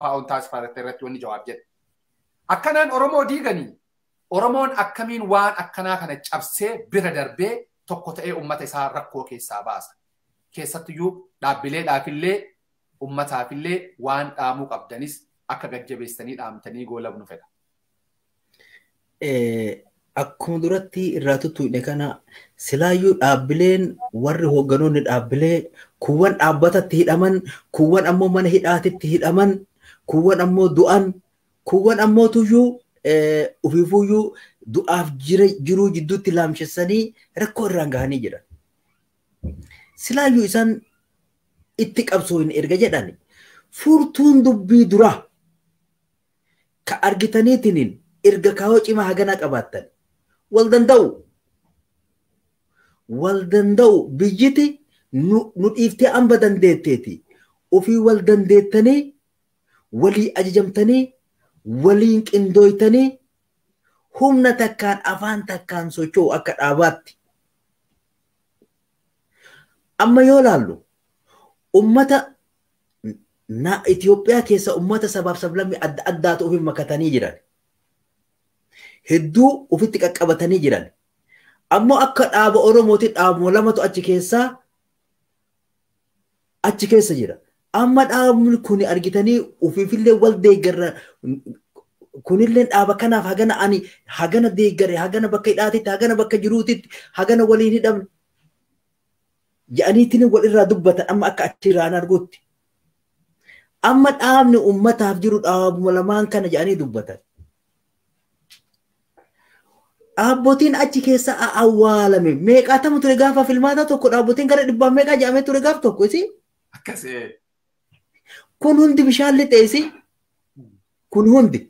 KFO'n taasifate irratti wanni Jawaar jedhe. Akkanaan Oromoo diiganii, Oromoon akkamiin waan akkanaa kana cabsee bira darbee tokko ta'ee uummata isaa rakkoo keessaa baasa? Keessattiyyuu dhaabbileedhaafillee uummataafillee waan dhaamuu qabdanis akka gajjabeessanii dhaamtanii goolabnu fedha. Akkuma duratti irraa tuttuqne kana, silaayyuu dhaabbileen, warri hoogganoonni dhaabbilee kuuwwan dhaabbatatti hidhaman, kuuwwan ammoo mana hidhaatitti hidhaman, kuuwwan ammoo du'an, kuuwwan ammoo tuyyuu ofiifuyyuu du'aaf jiruu jidduutti laamshessanii rakkoo irraan gahanii jiran. Silaayyuu isaan itti qabsoo hin erga jedhan, furtuun dubbii dura ka argitaniitiniin erga kaawoo cimaa haganaa qabaattan wal danda'u. Wal danda'u, biyyiti nu dhiiftee amba dandeetteeti. Ofii wal dandeettanii, walii ajajamtanii, waliin qindooytanii, humna takkaan, afaan takkaan socho'u akka dhaabaatti. Amma yoo laallu, ummata na Itoophiyaa keessa ummata sabaaf sablammii adda addaatu ofiif makatanii jiran. Hedduu ofitti qaqqabatanii jiran. Ammoo akka dhaaba Oromooti dhaabuma lamatu achi keessa jira. Amma dhaabni kun argitanii ofiifillee wal deeggarra, kunillee dhaaba kanaaf hagana, ani hagana deeggare, hagana bakka hidhaatitti, hagana bakka jiruutitti, hagana waliin hidhamne jedhaniitiin wal irraa dubbatan amma akka achirraan arguutti. Amma dhaabni ummataaf jiru dhaabuma lamaan kana jedhanii dubbatan. Dhaabbotiin achi keessa awwaalame meeqaatamu ture gaafa filmaata tokko? Dhaabbotiin gara dhibbaan meeqaa jedhamee ture gaaf tokko isi. Akkasii. Kun hundi bishaan lixee isi. Kun hundi.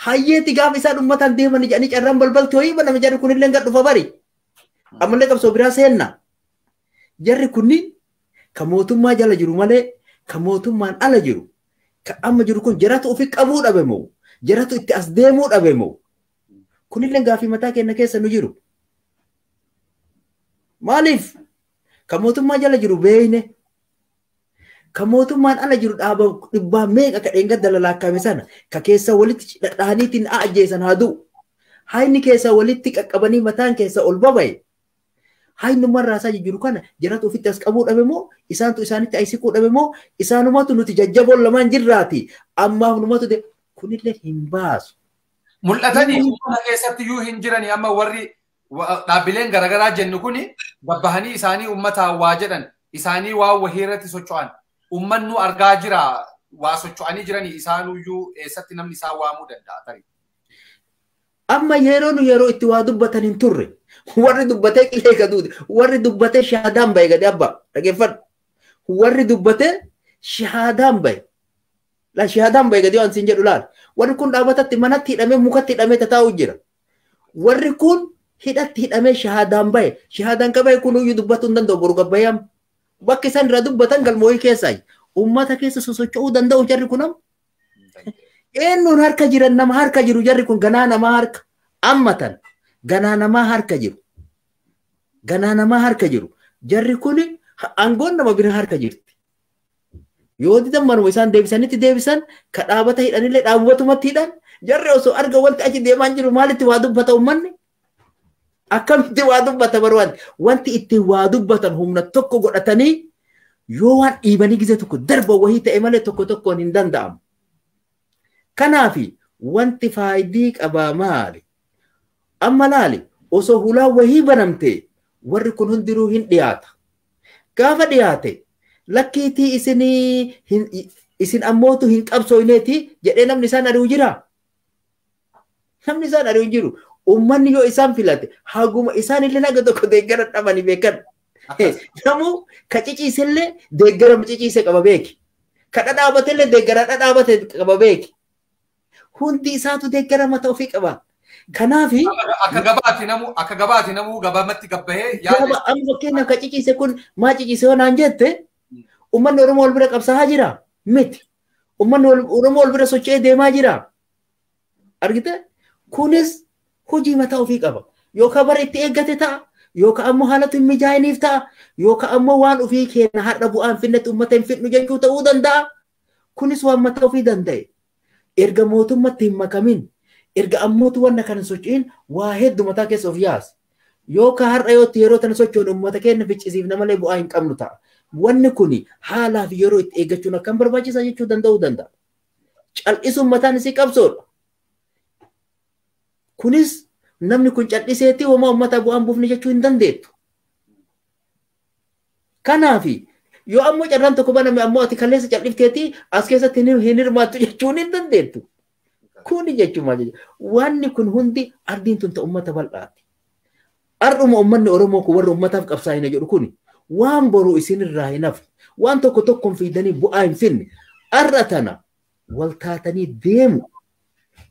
Hayyeeti gaafa isaan uummataan deeman jedhanii carraan balbalti hoyii baname jedhu, kunillee gad dhufa bari. Ammallee qabsoo biraa seenna. Jarri kunniin kan mootummaa jala jiru malee, kan mootummaan ala jiru, kan amma jiru kun jaratu ofi qabuu dhabe moo, jaratu itti as deemuu dhabe moo? Kunillee gaafii mataa keenya keessa nu jiru. Maaliif? Kan mootummaa jala jiru beeyne. Kan mootummaan ala jiru dhaaba dhibbaa meeqa ka dheengadda lalaakkaame sana ka keessa walitti dhadhaaniitiin ajjeesan haa du'u. Hayni keessa walitti qaqqabanii mataan keessa ol babaye. Hayni marraa isaa jiru kana jaratu ofitti as qabuu dhabe moo, isaantu isaanitti ayisiquu dhabe moo, isaanumatu nuti jajjaboon lamaan jirraati ammaaf numatu kunillee hin baasu. Mul'atanii uummata keessatti iyyuu hin jirani. Amma warri dhaabbileen garaagaraa jennu kuni gabbahanii isaanii uummataan waa jedhan, isaanii waa wahii irratti socho'an, uummannu argaa jira, waa socho'anii jiranii isaanuyyuu eessatti namni isaan waamuu danda'a tarii? Amma yeroo nu yeroo itti waa dubbatan hin turre. Warri dubbatee qilee gaduuti. Warri dubbatee shahaadaan bahe gadi abba dhageeffadhu. Warri dubbatee shahaadaan bahe. La shahaadaan bahe gadi waan siin jedhu laal. Warri kun dhaabatatti manatti hidhamee, mukatti hidhamee tataa'u jira. Warri kun hidhatti hidhamee shahaadaan bahe. Shahaadaan ka bahe kun iyyuu dubbachuu hin danda'u boru gabbayam. Bakki isaan irraa dubbatan galmooyii keessaa. Uummata keessa sosocho'uu danda'u jarri kun amma. Eenyuun harka jiran? Nama harka jiru jarri kun ganaa namaa harka ammatan, ganaa namaa harka jiru. Ganaa namaa harka jiru. Jarri kun aangoon nama bira harka jirti. Yoo didan manuma isaan deebisanitti deebisan, ka dhaabata hidhanillee dhaabatumatti hidhan. Jarri osoo arga wanti achi deemaa jiru, maalitti waa dubbata uummanni? Akkamitti waa dubbata? Bar wanti ittiin waa dubbatan humna tokko godhatanii yoo waan dhiibanii gizee tokko darba wahii ta'e malee tokko tokkoon hin danda'amu. Kanaafi wanti faayidii qabaa maali? Amma laali, osoo hulaa wahii banamte warri kun hundinuu hin dhiyaata. Gaafa dhiyaate, lakkiitii isinii isin ammootu hin qabsooyneeti jedhee namni isaan ari'u jira. Namni isaan ari'u jiru. Uummanni yoo isaan filate haguma isaan illee haga tokko deeggara dhabanii beekan. Namuu ka ciciisellee deeggara ciciise qaba beeki. Ka dhadhaabatellee deeggara dhadhaabate qaba beeki. Hundi isaatu deeggara mata ofii qaba. Kanaafi Akka gabaati namuu gabaamatti gabbahee yaada. Amma fakkeenyaaf ka ciciise kun maa ciciise yoo naan jette, uummanni Oromoo wal bira qabsaa'aa jira miti. Uummanni Oromoo wal bira socho'ee deemaa jira. Argite? Kunis hojii mataa ofii qaba. Yookaan bara itti eeggate ta'a. Yookaan ammoo haalatu hin mijaa'iniif ta'a. Yookaan ammoo waan ofii keenya har'a bu'aan finnetti uummata hin fidnu jechuu ta'uu danda'a. Kunis waan mataa ofii danda'e. Erga mootummatti hin makamin, erga ammootu wanna kana socho'in waa hedduu mataa keessa of yaasa. Yookaan har'a yootti yeroo tana socho'uun uummata keenya ficcisiifna malee bu'aa hin qabnu ta'a. Wanni kuni haalaa fi yeroo itti eeggachuun akkam barbaachisaa jechuu danda'uu danda'a. Cal'isuun mataan isii qabsoodha. Kunis namni kun cal'iseetti homaa uummata bu'aan buufne jechuu hin dandeettu. Kanaafi yoo ammoo carraan tokko baname ammoo ati kaleessa cal'ifteetii as keessatti hin hirmaattu jechuun hin dandeettu. Kuni jechuun maal jechuudha? Wanni kun hundi ardiin tun ta'u uummata bal'aati. Har'uma uummanni Oromoo kun warra uummataaf qabsaa'ina jedhu kuni waan boru isinirraa hin hafne, waan tokko tokkoon fiidanii bu'aa hin finne, har'a tana wal taatanii deemu.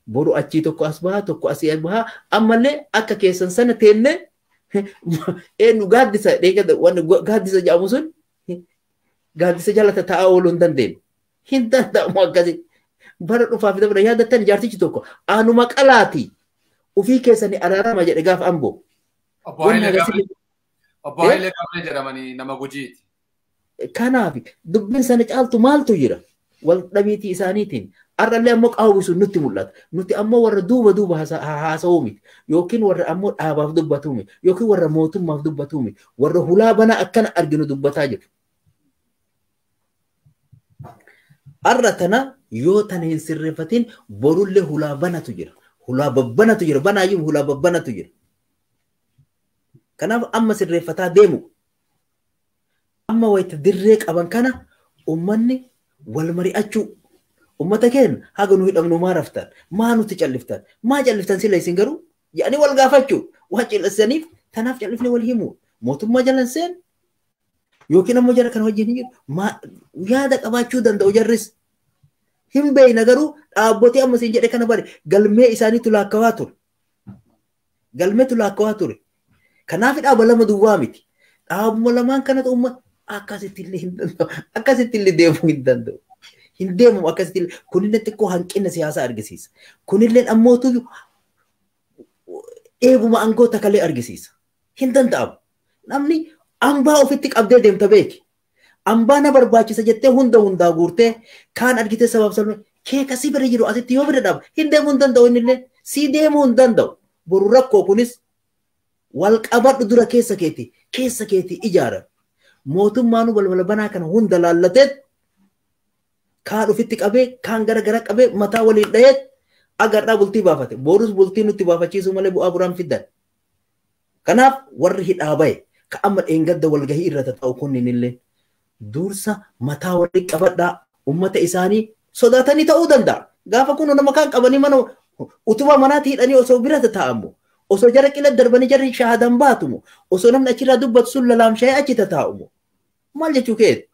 Boru achii tokko as bahaa, tokko asii as bahaa, ammallee akka keessan sana teennee eenyu gaaddisa gaaddisa jedhamu sun gaaddisa jala taa'aa ooluu hin dandeenye. Hin danda'amu akkasii. Bara dhufaaf dabra yaadattan jaartichi tokko anuma qalaati ofii keessanii araarama jedhe gaafa amboo. Obbo Hayilee Gabree jedhamanii nama Gujiiti. Kanaaf dubbiin sana caaltu maaltu jira? Wal dhabiitii isaaniitiin. Har'allee ammoo qaawwi sun nutti mul'ata. Nuti ammoo warra duuba duuba haasa'uu miti. Yookiin warra ammoo dhaabaaf dubbatuu miti. Yookiin warra mootummaaf dubbatuu miti. Warra hulaa banaa akkana arginu dubbataa jiru. Har'a tana yoo tana hin sirreeffatin borullee hulaa banatu jira. Hulaa babbanatu jira. Banaayyuu hulaa babbanatu jira. Kanaaf amma sirreeffataa deemu. Amma wayita dirree qaban kana uummanni wal mari'achuu. Uummata keenya haga nu hidhamnu maa raftan? Maa nuti calliftan? Maa calliftan sila isin garuu? Jedhanii wal gaafachuu. Waan callisaniif tanaaf callifne wal himu. Mootummaa jalan seen yookiin ammoo jara kana wajjin hin jiru. Yaada qabaachuu danda'u jarris. Hin beekna garuu dhaabbotii amma isin jedhe kana bare galmee isaaniitu laakkawaa ture. Galmeetu laakkawaa ture. Kanaaf dhaaba lama duwwaa miti. Dhaabuma lamaan kanatu uummata akkasitti illee hin danda'u. Akkasitti illee deemuu hin danda'u. Hin deemamu akkasitti illee. Kunillee xiqqoo hanqina siyaasaa argisiisa. Kunillee ammootu eeguma aangoo takalee argisiisa. Hin danda'amu. Namni ambaa ofitti qabdee deemta beeki. Ambaa na barbaachisa jettee hunda hundaa guurtee kaan argitee sabaaf sabni keeka si bira jiru asitti yoo bira dhaaba hin deemuu hin danda'u innillee si deemuu hin danda'u. Boru rakkoo kunis wal qabadhu dura keessa keetii ijaara. Mootummaanuu balbala banaa kana hunda laallateet kaan ofitti qabee kaan gara gara qabee mataa waliin dhaheet agarraa bultii baafate. Borus bultii nutti baafachiisuu malee bu'aa buraan fiddan. Kanaaf warri hidhaa bahe ka amma dheengadda walgahii irra taa'u kunniinillee dursa mataa walii qabadhaa uummata isaanii sodaatanii ta'uu danda'a. Gaafa kun nama kaan qabanii mana utubaa manaatti hidhanii osoo bira taa'amu. Osoo jara qila darbanii jarri shahaadan baatumu. Osoo namni achirraa dubbatu sun lalaamsha'ee achi taa'umu. Maal jechuu keeti?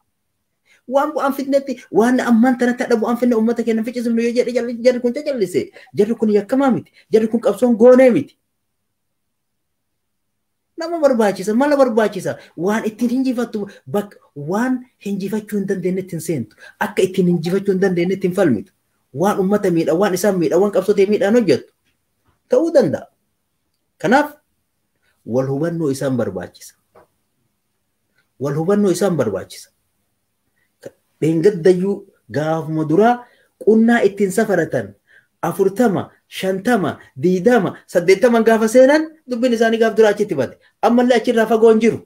Waan bu'aan fidnetti waan ammaan tanatti hadha bu'aan fidne uummata keenya ficcisiifnu yoo jedhe jarri kun cacallise. Jarri kun yakkamaa miti. Jarri kun qabsoon goonee miti. Nama barbaachisa, mala barbaachisa. Waan ittiin hinjifattu bakka waan hinjifachuu hin dandeenyetti hin seentu. Akka ittiin hinjifachuu hin dandeenyetti hin falmitu. Waan uummata miidha, waan isaan miidha, waan qabsoo ta'e miidhaan hojjettu. Ta'uu danda'a. Kanaaf wal hubannoo isaan barbaachisa. Wal hubannoo isaan barbaachisa. Dheengaddayyuu gaafuma duraa qunnaa ittiin safaratan 40, 50, 20, 80 gaafa seenan dubbiin isaanii gaaf duraa achitti bade. Ammallee achirraa fagoo hin jiru.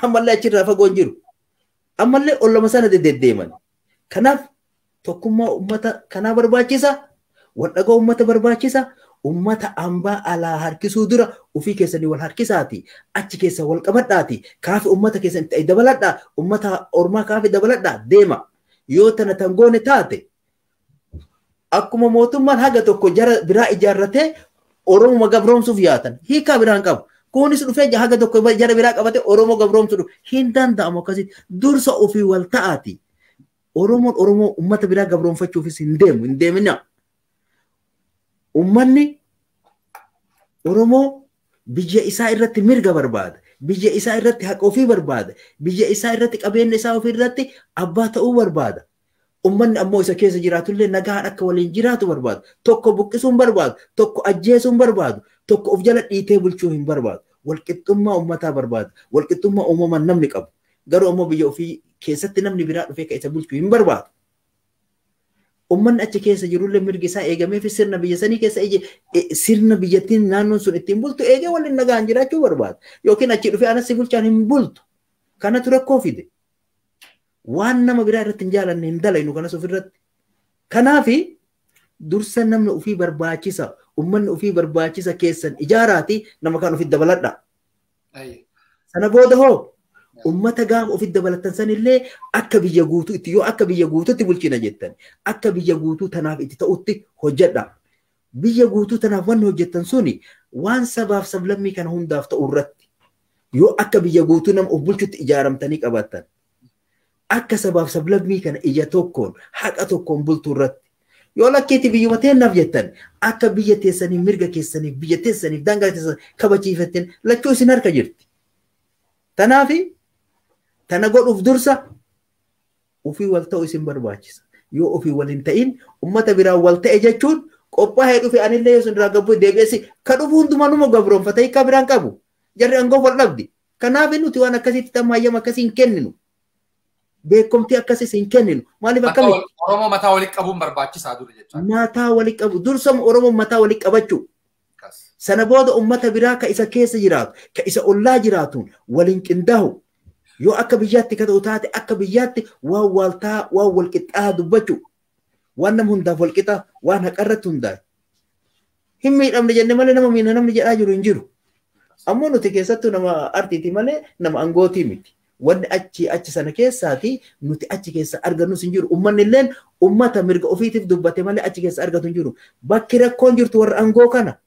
Ammallee achirraa fagoo hin jiru. Ammallee ollama sana deddeeman. Kanaaf tokkummaa uummata kanaa barbaachisa. Wal dhagoo uummata barbaachisa. Uummata ambaa alaa harkisuu dura ofii keessanii wal harkisaati. Achi keessa wal qabadhaati. Kaafi uummata keessan itti dabaladhaa. Uummata ormaa kaafi dabaladhaa. Deema. Yoo tana tan goone taate akkuma mootummaan haga tokko jara biraa ijaarratee Oromoo gabroomsuuf yaatan hiikaa biraan qabu. Kunis dhufee haga tokko jara biraa qabate Oromoo gabroomsuu dhufu. Hin danda'amu akkasitti. Dursa ofii wal ta'aati. Oromoon Oromoo uummata biraa gabroomfachuufis hin deemu. Hin deemina. Uummanni Oromoo biyya isaa irratti mirga barbaada. Biyya isaa irratti haqa ofii barbaada. Biyya isaa irratti qabeenya isaa ofii irratti abbaa ta'uu barbaada. Uummanni ammoo isa keessa jiraatullee nagaan akka waliin jiraatu barbaada. Tokko buqqisuu hin barbaadu, tokko ajjeesuu hin barbaadu, tokko of jala dhiitee bulchuu hin barbaadu. Walqixxummaa uummataa barbaada. Walqixxummaa uumamaan namni qabu. Garuu ammoo biyya ofii keessatti namni biraa dhufee kan isa bulchuu hin barbaadu. Uummanni achi keessa jirullee mirgi isaa eegamee fi sirna biyya sanii keessa sirna biyyattiin naannoon sun ittiin bultu eegee waliin nagaan jiraachuu barbaada. Yookiin achi dhufee anas si bulchaan hin bultu. Kanatu rakkoo fide. Waan nama biraa irratti hin jaalanne hin dalaynu kanas ofirratti. Kanaafi dursa namni ofii barbaachisa, uummanni ofii barbaachisa keessan ijaaraati nama kaan ofitti dabaladha. Sana booda hoo ummata gaafa ofitti dabalatan sanillee akka biyya guutuu itti yoo akka biyya guutuutti bulchina jettan akka biyya guutuu tanaaf itti ta'utti hojjedha. Biyya guutuu tanaaf wanni hojjettan suni waan sabaaf sablammii kana hundaaf ta'u irratti yoo akka biyya guutuu nama of bulchutti ijaaramtanii qabaattan akka sabaaf sablammii kana ija tokkoon haqa tokkoon bultuu irratti yoo lakkeetti biyyuma teennaaf jettan akka biyya teessaniif mirga keessaniif biyya teessaniif daangaa teessan kabachiifattan lachuu isin harka jirti. Tanaafi tana godhuuf dursa ofii wal ta'uu isin barbaachisa. Yoo ofii wal hin ta'in ummata biraan wal ta'e jechuun qophaa'ee dhufe anillee yoo isin irraa gabbuu deebi'eessi ka dhufu hundumaa numa gabroonfata hiikaa biraan qabu. Jarri aangoof wal dhabdi. Kanaaf nuti waan akkasiitti tamaayyama akkasii hin kenninu. Beekumtii akkasiis hin kenninu. Maaliif akkamitti? Oromoo mataa walitti qabuun barbaachisaa dura jechuudha. Mataa walitti qabu. Dursama Oromoo mataa walitti qabachuu. Sana booda ummata biraa ka isa keessa jiraatu, ka isa ollaa jiraatuun waliin qindaahu. Yoo akka biyyaatti ka ta'u taate akka biyyaatti waan waaltaa, waan wal qixxaa dubbachuu. Waan nama hundaaf wal qixaa, waan haqarratti hundaa'e. Hin miidhamne jenne malee nama miidha namni jedhaa jiru hin jiru. Ammoo nuti keessattuu nama artiiti malee nama angootii miti. Wanni achi sana keessaati nuti achi keessa argannus hin jiru. Uummanni illeen uummata mirga ofiitiif dubbate malee achi keessa argatu hin jiru. Bakki rakkoon jirtu warra angoo kana.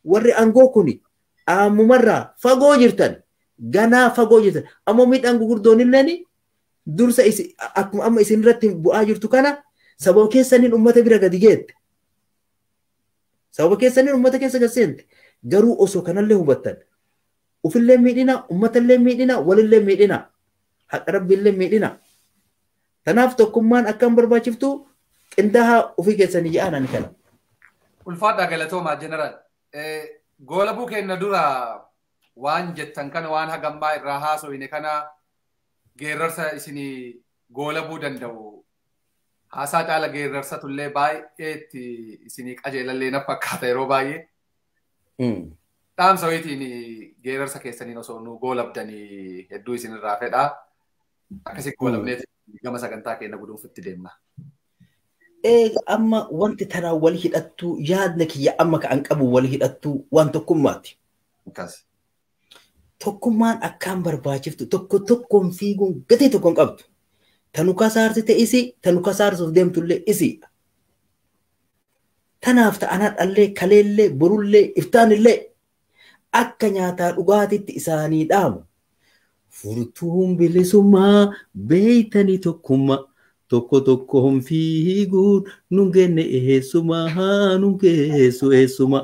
Warri angoo kuni ammumarraa fagoo jirtan. Ganaa fagoo jirtan. Ammoo miidhaan gurguddoon illeen dursa akkuma amma isin irratti bu'aa jirtu kana sababa keessaniin uummata bira gadi geette. Sababa keessaniin uummata keessa gad seente. Garuu osoo kanallee hubattan. Ofillee miidhina, uummatallee miidhina, walillee miidhina. Haqa rabbiillee miidhina. Tanaaf tokkummaan akkam barbaachiftu qindaa'aa ofii keessanii jedhaan ani kana. Ulfaadhaa galatoomaa jeneraal. Goolabuu keenya dura waan jettan kana waan hagammaa irraa haasofne kana geerarsa isinii goolabuu danda'u. Haasaa caala geerarsatullee baay'ee itti isinii qajeelallee na fakkaata yeroo baay'ee. Dhaamsa wayitiin geerarsa keessaniin osoo nu goolabdanii hedduu isinirraa fedhaa. Akkasii goolabneeti gama sagantaa keenya guduunfutti deemna. Amma wanti tanaan wal hidhattu yaadna kiyya amma ka'an qabu wal hidhattu waan tokkummaati. Tokkummaan akkaan barbaachiftu tokko tokkoon fiiguun gatii tokko hin qabdu. Tanu kasaarsite isi, tanu kasaarsuuf deemtullee isi. Tanaaf ta'anadhallee, kaleellee, borullee, iftaanillee akka nyaataa dhugaatitti isaanii dhaamu. Furtuun bilisummaa beeytanii tokkummaa. Tokko tokkoon fiiguun nun geenne eessumaa nun geessu eessumaa.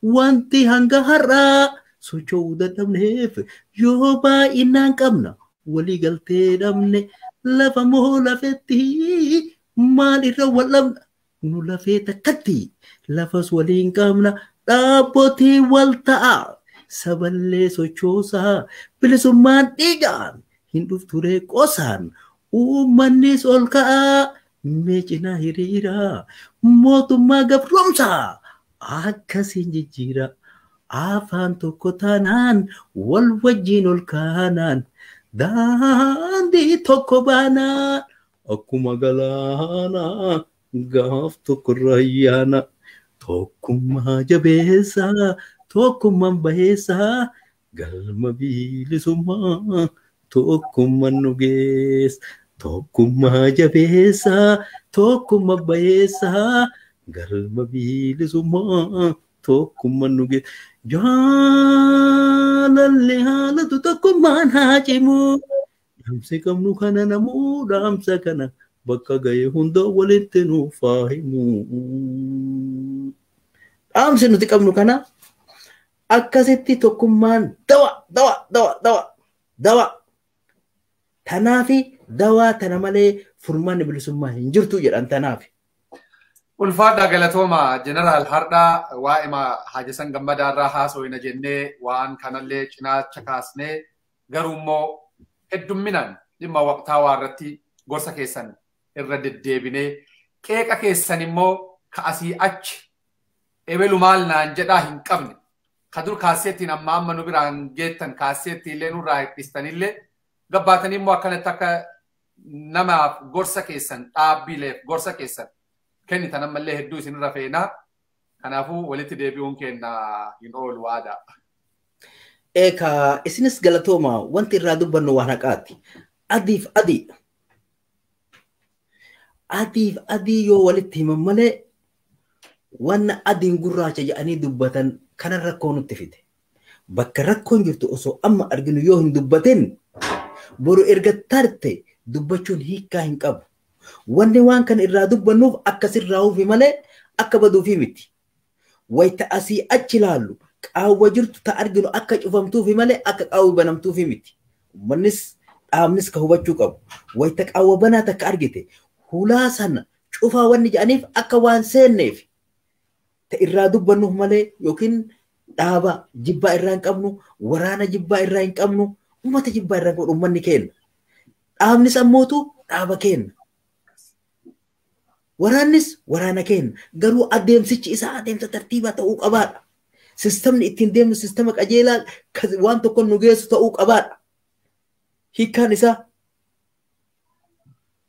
Wanti hanga har'aa socho'uu dadhabneef yoo baay'inaan qabna walii galtee dhabne lafa moo lafetti maal irra wal dhabna nu lafee takkatti lafas waliin qabna dhaabbotii wal ta'a saballee sochoosaa bilisummaan dhiigaan hin dhufturee qosaan. Uummannis ol ka'aa mee cinaa hiriiraa mootummaa gabroomsaa akkasiin jijjiira afaan tokko taanaan wal wajjiin ol kaanaan daandii tokko baanaan akkuma galaanaa gaaf tokko rayyaana tokkummaa jabeessaa tokkummaan baheessaa galma bilisummaa tokkummaan nu geessa. Tokkummaa jabeessaa, tokkummaa bayeessaa, galma bilisummaa, tokkummaan nu geessa. Jaalalli haalatu tokkummaan haa cimu. Dhaamsi qabnu kana namuu dhaamsa kana bakka ga'e hunda walitti nuuf haa himu. Dhaamsi nuti qabnu kana akkasitti tokkummaan dawa dawa dawa dawa dawa. Tanaafi dawaa tana malee furmaanni bilisummaa hin jirtu jedhan tanaafi. Ulfaadhaa galatooma jeneraal Hardhaa waa'ee Haajisan Gammadaarraa haasofna jennee waan kanallee cinaacha kaasnee garuu immoo heddumminaan dhimma waqtaawaa irratti gorsa keessan irra deddeebinee Qeeqa keessan immoo ka asii achi ebelu maal naan jedhaa hin qabne. Ka dur kaaseettiin amma amma nu biraan geettan kaaseettii illee nurraa hir'istanillee gabbaatanii immoo akkanatti akka namaaf gorsa keessan dhaabbileef gorsa keessan kennitan ammallee hedduu isinirra feenaa. Kanaafuu walitti deebi'uun keenya hin oolu waadaa. Eekaa isinis galatooma wanti irraa dubbannu waan haqaati. Adiif adii. Adiif adii yoo walitti himan malee wanna adiin gurraacha jedhanii dubbatan kana rakkoo nutti fide. Bakka rakkoon jirtu osoo amma arginu yoo hin dubbatin boru erga tarte dubbachuun hiikkaa hin qabu. Wanni waan kana irraa dubbannuuf akkasirraa malee akka baduufi miti. Wayita asii achi ilaallu qaawwa jirtu ta arginu akka cufamtuufi malee akka qaawwi banamtuufi miti. Uummannis dhaabnis ka hubachuu qabu. Wayita qaawwa banaa takka argite hulaa sana cufaa wanni jedhaniif akka waan seenneef ta irraa dubbannuuf malee yookiin dhaaba jibbaa irraa hin qabnu, waraana jibbaa irraa hin qabnu, uummata jibbaa irraa hin qabnu uummanni keenya. Dhaabnis ammootu dhaaba keenya. Waraannis waraana keenya. Garuu adeemsichi isaa adeemsa tartiibaa ta'uu qabaadha. Sistamni ittiin deemnu sistama qajeelaa waan tokko nu geessu ta'uu qabaadha. Hiikkaan isaa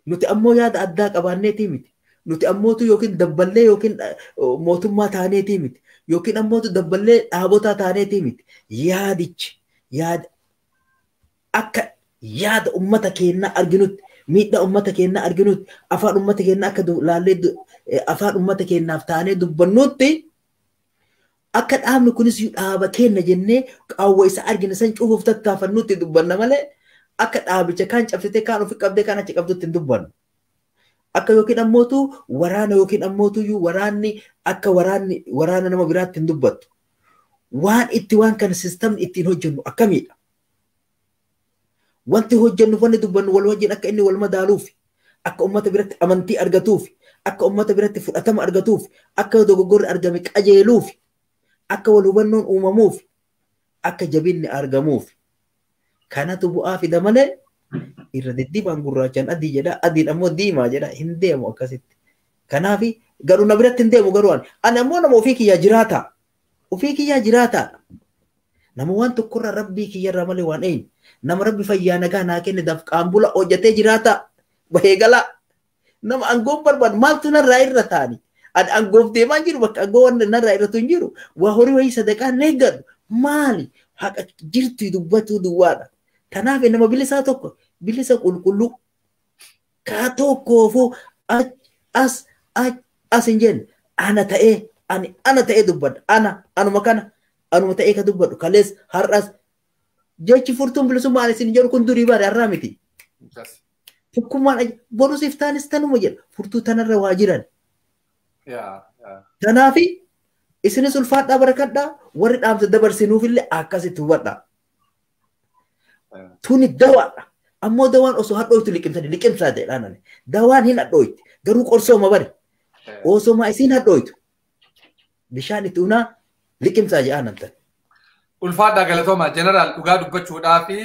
nuti ammoo yaada addaa qabaanneetii miti. Nuti ammootu yookiin dabballee yookiin mootummaa taaneetii miti. Yookiin ammootu dabballee dhaabotaa taaneetii miti. Yaadichi yaada akka yaada uummata keenyaa arginutti miidhaa uummata keenyaa arginutti afaan uummata keenyaa akka laallee afaan uummata keenyaaf taanee dubbannutti akka dhaabni kunis dhaaba keenya jennee qaawwa isa argina san cufuuf tattaafannutti dubbanna malee akka dhaabicha kaan cabsitee kaan ofi qabdee kaan achi qabdutti hin dubbannu. Akka yookiin ammootu waraana yookiin ammootu waraanni akka waraanni waraana nama biraatti hin dubbattu. Waan itti waan kana sistamni ittiin hojjennu akkamiidha? Wanti hojjennu wanni dubbannu wal wajjin akka inni wal madaaluuf, akka uummata biratti amantii argatuuf, akka uummata biratti fudhatama argatuuf, akka dogoggorri argame qajeeluuf, akka wal hubannoon uumamuuf, akka jabinni argamuuf. Kanatu bu'aa fida malee irra diddiibaan gurraachaan adii jedha, adiin ammoo diimaa jedha, hin deemu akkasitti. Kanaaf garuu na biratti hin deemu garuu ani ammoo nama ofii kiyyaa jiraata. Ofii kiyyaa jiraataadha. Nama waan tokkorraa rabbii kiyyarraa malee waan eenyu. Nama rabbi fayyaa nagaa naa kenne dafqaan bula hojjetee jiraata. Bahee galaa. Nama aangoon barbaadu maaltu narraa irra taani? Ani aangoof deemaa jiru bakka aangoo waan narraa irratu hin jiru. Waa horii wayii sadaqaa hin eeggadhu. Maali? Haqa jirtu dubbatuu duwwaadha. Kanaaf nama bilisaa tokko bilisa qulqulluu kaa tokkoofuu as as hin jenne ana ta'ee ani ana ta'ee dubbadha. Ana anuma kana anuma ta'ee ka dubbadhu kalees har'as jechi furtuun bilisummaa ani isin jedhu kun durii bare har'aa miti. Tokkummaan borus iftaanis tanuma jedha furtuu tanarra waa jiran. Kanaafi isinis ulfaadhaa barakadhaa warri dhaamsa dabarsinuufillee akkasitti hubadhaa. Tuni dawaadha. Ammoo dawaan osoo hadhooytu liqimsanii liqimsaa jedhaan ani. Dawaan hin hadhooyti garuu qorsooma bare. Osoma isin hadhooytu bishaan itti unaa liqimsaa jedhaan antan. Ulfaadhaa galatooma jeneraal dhugaa dubbachuudhaa fi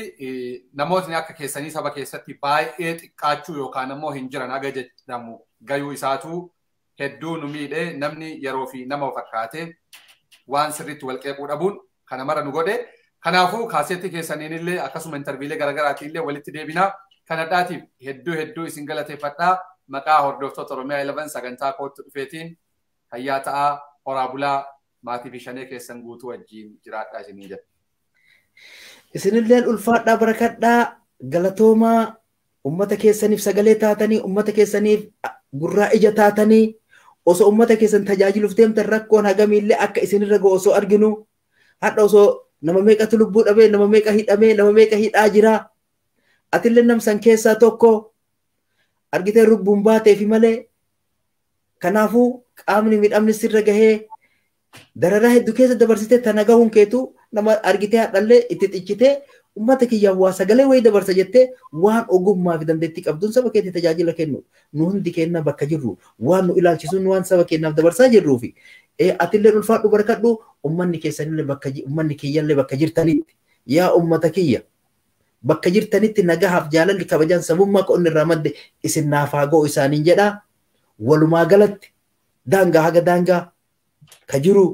namootni akka keessanii saba keessatti baay'ee xiqqaachuu yookaan ammoo hin jiran haga jedhamu gayuu isaatu hedduu nu miidhee namni yeroo fi nama fakkaate waan sirriitti wal qeequu dhabuun kana mara nu godhe. Kanaafuu kaaseetti keessaniin illee akkasuma intarviilee garaagaraatiin illee walitti deebinaa. Kanadhaatiif hedduu hedduu isin galateeffadhaa. Maqaa hordoftoota Oromiyaa 11 sagantaa kootti dhufeetiin hayyaa ta'aa horaa bulaa maatii fi shanee keessan guutuu wajjin jiraadhaa isiniin jedha. Isinilleen ulfaadhaa barakadhaa galatoomaa uummata keessaniif sagalee taatanii uummata keessaniif gurraa ija taatanii osoo uummata keessan tajaajiluuf deemtan rakkoon hagamiillee akka isinirra ga'u osoo arginu hadha osoo nama meeqatu lubbuu dhabee nama meeqa hidhamee nama meeqa hidhaa jira atillee namsan keessaa tokko argitee lubbuun baateefi malee kanaafuu qaamni miidhamni sirra gahee dararaa hedduu keessa dabarsitee tana gahuun keetu nama argitee hadhallee itti xiccitee uummata kiyyaaf waa sagalee wayii dabarsa jettee waan ogummaa fi dandeettii qabduun saba keetti tajaajila kennu nu hundi kenna bakka jirru waan nu ilaalchisuun waan saba keenyaaf dabarsaa jirruu fi atillee ulfaadhu barakadhu uummanni keessanillee bakka uummanni kiyyallee bakka jirtanitti yaa uummata kiyya bakka jirtanitti nagahaaf jaalalli kabajaan sabummaa qonni irraa madde isin naaf haa ga'u isaaniin jedhaa Walumaa galatti daangaa haga daangaa ka jiru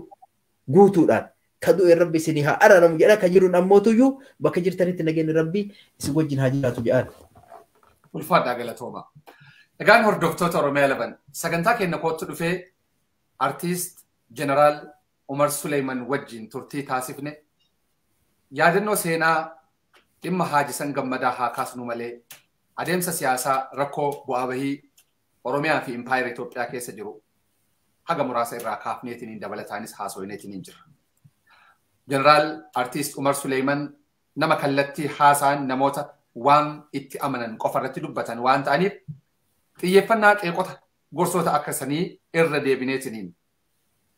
guutuudhaan ka du'e rabbi isinii haa araaramu jedha ka jiruun ammootuyyuu bakka jirtanitti nageenyi rabbi isin wajjin haa jiraatu jedhaan. Ulfaadhaa galatooma. Egaan hordoftoota Oromiyaa 11 sagantaa keenya kootti dhufee artiist Jeneraal Umar Suleeman wajjin turtii taasifne yaadannoo seenaa dhimma Haajisan Gammadaa haa kaasnu malee adeemsa siyaasaa rakkoo bu'aa bahii Oromiyaa fi Impaayera Itoophiyaa keessa jiru haga muraasa irraa kaafneetiin dabalataanis haasofneetiin jira. Jeneraal Artiist Umar Suleeman nama kallattii haasaan namoota waan itti amanan qofa irratti dubbatan waan ta'aniif xiyyeeffannaa qeeqota gorsoota akkasanii irra deebineetiniin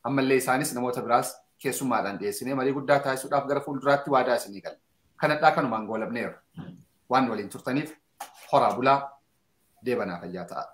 ammallee isaanis namoota biraas keessummaadhaan dhiyeessinee marii guddaa taasisuudhaaf gara fuulduraatti waadaa isinii gala. Kanadhaa kanumaan goolabneerra. Waan waliin turtaniif horaa bulaa deebanaa fayyaa ta'a.